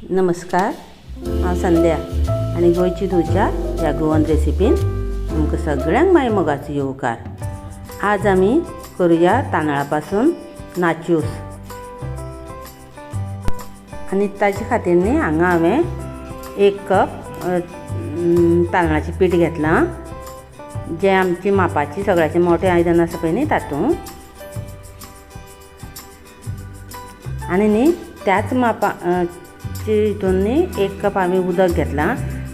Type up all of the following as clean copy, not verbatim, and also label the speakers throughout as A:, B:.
A: नमस्कार, हांव संध्या आनी गोंयची धुच्या ह्या गोवन रेसिपीन तुमकां सगळ्यांक माय मोगाचो येवकार. आज आमी करुया तांदळा पासून नाचूस आनी ताचे खातीर न्ही हांगा हांवें 1 कप तांदळाचें पीठ घेतलां, जें आमची मापाची सगळ्याचें मोठें आयदन आसा पळय न्ही तातूंत. आनी न्ही त्याच मापा हितून न्ही 1 कप हांवें उदक घेतलां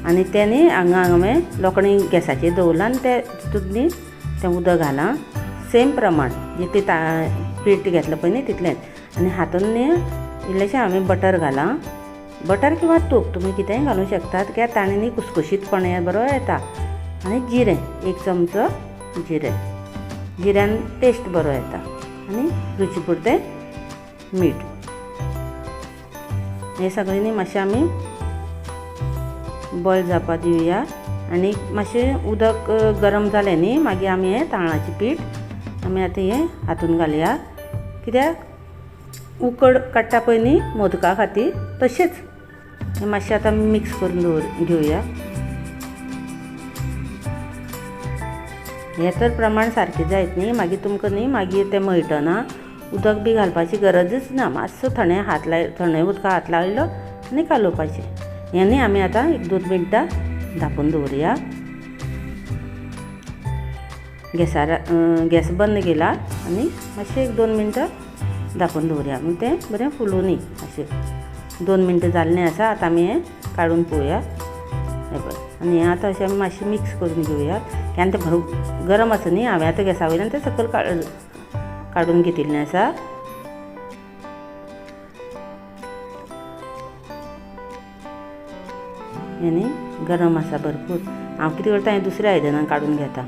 A: आनी तें न्ही हांगा हांवें लोकणी गॅसाचेर दवरलां आनी तें तितूंत न्ही तें उदक घालां सेम प्रमाण जितलें पीठ घेतलां पळय न्ही तितलेंच. आनी हातून न्ही इल्लेशें हांवें बटर घालां, बटर किंवा तूप तुमी कितेंय घालूंक शकतात, कित्याक ताणें न्ही कुसकुशीतपण बरो येता. आनी जिरें 1 चमचो जिरें, जिऱ्यान टेस्ट बरो येता. आनी रुची पुरतें मीठ. हें सगळें न्ही मातशें आमी बॉयल जावपा दिवया. आनी मातशें उदक गरम जालें न्ही मागीर आमी हें तांदळाचें पीठ आमी आतां हें हातून घालया, कित्याक उकड काडटा पळय न्ही मोदका खातीर तशेंच हें मातशें आतां आमी मिक्स करून घेवया. हें तर प्रमाण सारकें जायत न्ही मागीर तुमकां न्ही मागीर तें मळटना उदक बी घालपाची गरजच ना, मातसो थंडे हात लाय, थंडे उदका हात लायलो आनी कालोवपाचें. हें न्ही आमी आतां 1-2 मिनटां धांपून दवरुया. गॅसार गॅस बंद केला आनी मातशें 1-2 मिनटां धांपून दवरुया, मागीर तें बरें फुलूनी. अशें 2 मिनटां जाल्लें आसा, आतां आमी हें काडून पळोवया. हें पळय, आनी हें आतां अशें आमी मातशें मिक्स करून घेवया, कित्याक तें भरपूर गरम आसा न्ही. हांवें आतां गॅसा वयल्यान तें सकयल काडून घेतिल्लें आसा. हें न्ही गरम आसा भरपूर. हांव कितें करता, हें दुसऱ्या आयदनान काडून घेता.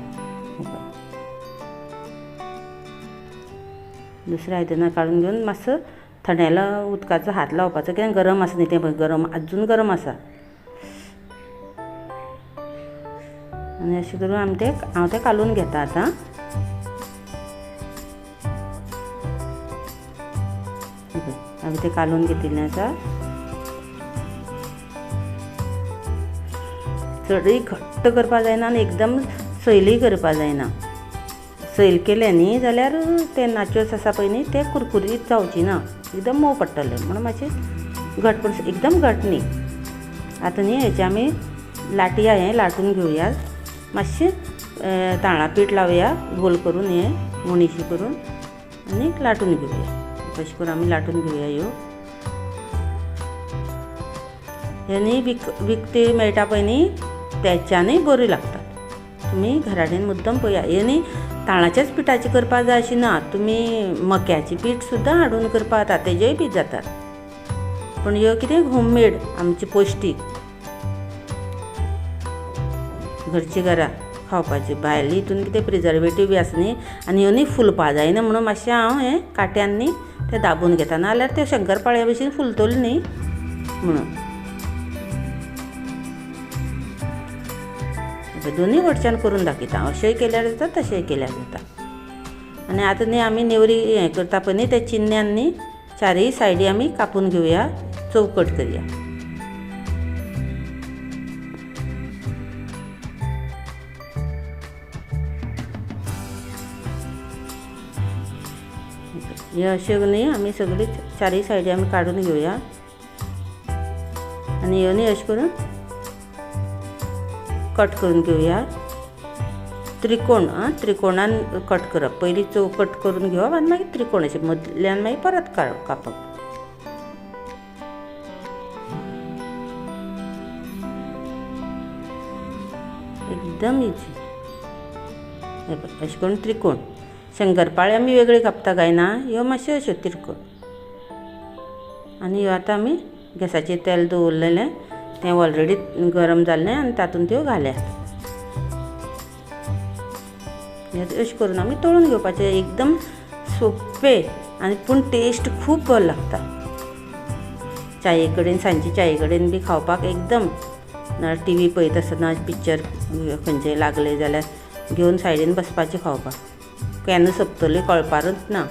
A: दुसऱ्या आयदनान काडून घेवन मातसो थंडेलो उदकाचो हात लावपाचो, कित्याक गरम आसा न्ही तें, गरम अजून गरम आसा. आनी अशें करून आमी तें हांव तें कालोवन घेता आतां. हांवें तें कालोवन घेतिल्लें आसा. चडय घट्ट करपाक जायना आनी एकदम सैलूय करपाक जायना. सैल केलें न्ही जाल्यार तें नाचोस आसा पळय न्ही तें कुरकुरीत जावची ना, एकदम मोव पडटलें, म्हणून मातशें घट, पूण एकदम घट न्ही. आतां न्ही हेचें आमी लाटया, हें लाटून घेवया. मातशें तांदळा पीठ लावया, गोल करून हें मुणीशी करून आनी लाटून घेवया. अशें करून आमी लाटून घेवया ह्यो. हें न्ही विकते मेळटा पळय न्ही तेच्यानूय बऱ्यो लागतात. तुमी घरा कडेन मुद्दम पळया. हें न्ही तांदळाच्याच पिठाचें करपाक जाय अशें ना, तुमी मक्याचें पीठ सुद्दां हाडून करपाक जाता, तेजेय बी जातात. पूण ह्यो कितें होममेड आमचें पौश्टीक घरचे घरा खावपाचें. भायले हितून कितें प्रिजर्वेटीव बी आसा न्ही, आनी ह्यो न्ही फुलपा जायना म्हणून मातशें हांव हें काट्यान न्ही तें दाबून घेता, नाजाल्यार त्यो शंकरपाळ्या भशेन फुलतल्यो न्ही म्हणून. दोनूय वटच्यान करून दाखयता, अशेंय केल्यार जाता तशेंय केल्यार जाता. आनी आतां न्ही आमी नेवरी हें करता पळय न्ही त्या चिन्न्यान न्ही चारय सायडी आमी कापून घेवया, चौकट करया. हे अशें न्ही आमी सगळी चारय सायडी आमी काडून घेवया. आनी ह्यो न्ही अशें करून कट करून घेवया. त्रिकोण, आं त्रिकोणान कट करप, पयलीं चौकट करून घेवप आनी मागीर त्रिकोण अशें मदल्यान मागीर परत कापप. एकदम इजी. अशें करून त्रिकोण. शंकरपाळे आमी वेगळे कापता काय ना, ह्यो मातश्यो अश्यो त्रिकोण. आनी ह्यो आतां आमी गॅसाचेर तेल दवरलेलें तें ऑलरेडी गरम जाल्लें आनी तातूंत त्यो घाल्या. अशें करून आमी तळून घेवपाचें, एकदम सोंपें आनी पूण टेस्ट खूब बरो लागता. चाये कडेन, सांजचे चाये कडेन बी खावपाक एकदम. ना टी व्ही पळयता आसतना पिक्चर खंयचें लागलें जाल्यार घेवन सायडीन बसपाचें खावपाक, केन्ना सोंपतलें कळपारूच ना.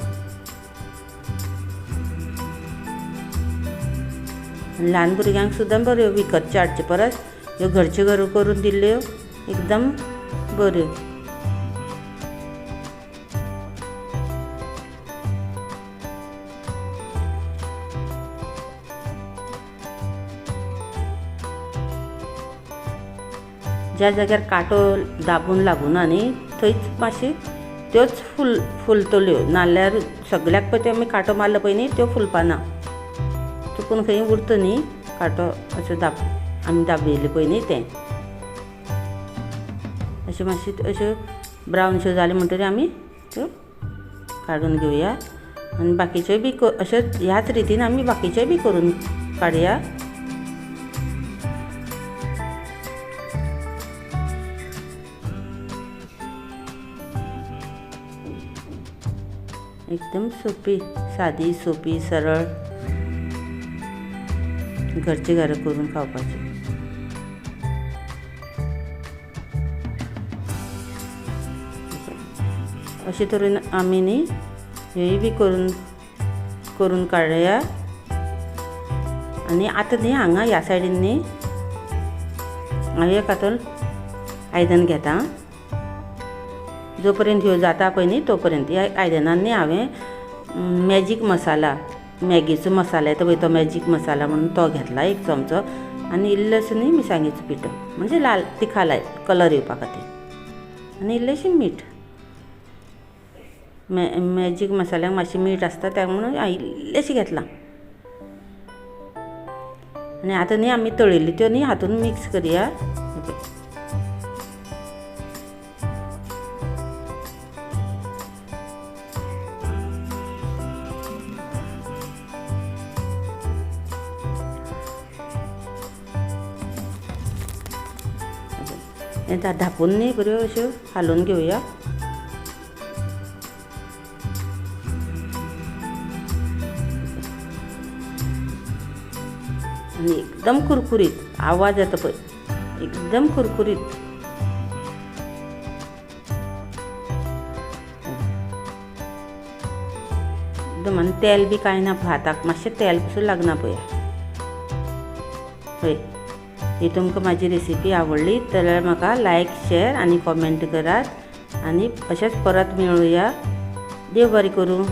A: ल्हान भुरग्यांक सुद्दां बऱ्यो, विकतच्यो हाडचे परस ह्यो घरचे घर करून दिल्ल्यो एकदम बऱ्यो. ज्या जाग्यार कांटो दाबून लागूना न्ही थंयच मातशी त्योच फुलतल्यो, नाल्यार सगल्याक पळय त्यो आमी कांटो मारलो पळय न्ही त्यो फुलपाना. चुकून खंय उरता न्ही कांटो असो आमी दाबयले पळय न्ही तें अश्यो मातशी अश्यो ब्रावनश्यो जाल्यो म्हणटकीर आमी त्यो काडून घेवया. आनी बाकीच्योय बी अश्योच ह्याच रितीन आमी बाकीच्योय बी करून काडया. एकदम सोपी, सादी सोपी सरळ घरचे घर करून खावपाची. अशे तरेन आमी न्ही ह्योय बी करून काडया. आनी आतां न्ही हांगा ह्या सायडीन न्ही हांव एक हातून आयदन घेता. जो पर्यंत ह्यो जाता पळय न्ही तो पर्यंत ह्या आयदनान न्ही हांवें मॅजीक मसाला, मॅगीचो मसाला येता पळय तो मॅजीक मसाला म्हणून तो घेतला एक चमचो, आनी इल्लोसो न्ही मिरसांगेचो पिठो म्हणजे लाल तिखालाय कलर येवपा खातीर, आनी इल्लेशें मीठ. मॅजीक मसाल्याक मातशें मीठ आसता त्या म्हणून हांवें इल्लेशें घेतलां. आनी आतां न्ही आमी तळिल्ल्यो त्यो न्ही हातून मिक्स करया. धापून न्ही बऱ्यो अश्यो हालोवन घेवया. आनी एकदम कुरकुरीत आवाज येता पळय, एकदम कुरकुरीत. एकदम आनी तेल बी कांय ना, हाताक मातशें तेल पसून लागना पळय. पळय ही तुमकां म्हाजी रेसिपी आवडली जाल्यार म्हाका लायक, शेर आनी कॉमेंट करात. आनी अशेंच परत मेळुया. देव बरें करूं.